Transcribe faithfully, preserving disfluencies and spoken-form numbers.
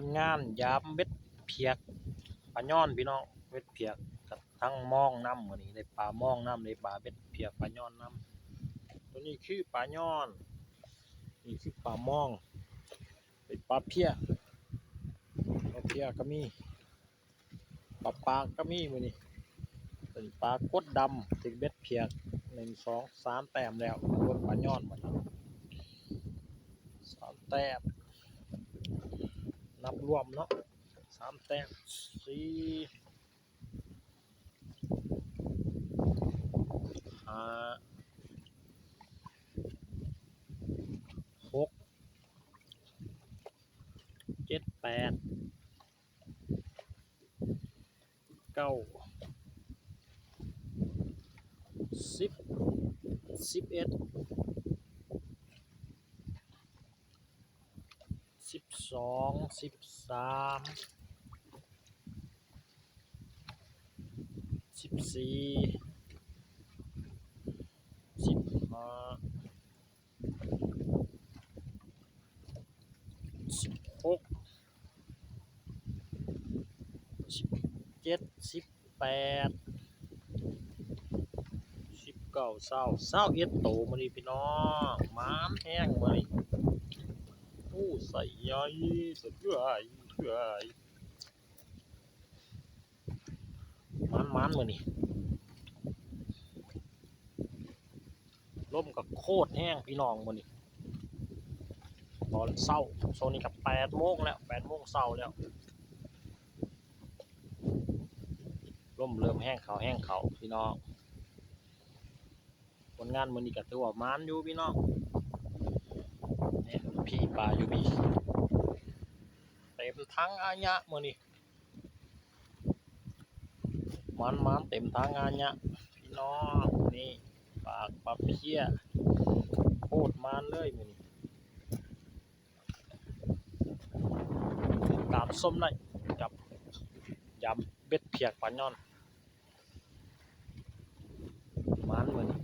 คนงานยามเบ็ดเผียกปลาย่อนพี่น้อง เบ็ดเผียกกับทั้งมองนำ มื้อนี้ได้ปลามองนำ ได้ปลาเบ็ดเผียกปลาย่อนนำ ตัวนี้คือปลาย่อน นี่คือปลามอง เป็นปลาเพี้ย ปลาเพี้ยก็มี ปลาปากก็มีมื้อนี้ เป็นปลากดดำ ถือเบ็ดเผียก หนึ่ง สอง สาม แต้มแล้ว โดนปลาย่อนมาแล้ว สาม แต้ม นับรวมเนาะ สาม แต้ม สี่ ห้า หก เจ็ด แปด เก้า สิบ สิบเอ็ด สิบสอง สิบสาม สิบสี่ สิบห้า สิบหก สิบเจ็ด สิบแปด สิบเก้า ซาว ซาวเอ็ด โตมื้อนี้พี่น้อง หมานแฮงมื้อนี้ โอ้ ใส่ใหญ่ ใส่เพื่อไอ้ เพื่อไอ้ หมานๆ มื้อนี้ ลมก็โคตรแฮงพี่น้องมื้อนี้ ตอนเช้า ช่วงนี้ก็ แปด โมงแล้ว แปด โมงเช้าแล้ว ลมเริ่มแฮงเข้าแฮงเข้าพี่น้อง ผลงานมื้อนี้ก็ถือว่าหมานอยู่พี่น้อง นี่พี่ปลาอยู่พี่ เต็มถังอะยะมื้อนี้ หมานๆ เต็มถังอะยะพี่น้อง นี่ปลา ปลาเพี้ย โคตรหมานเลยมื้อนี้ ติดตามชมได้กับยามเบ็ดเผียกปลาย่อน หมานมื้อนี้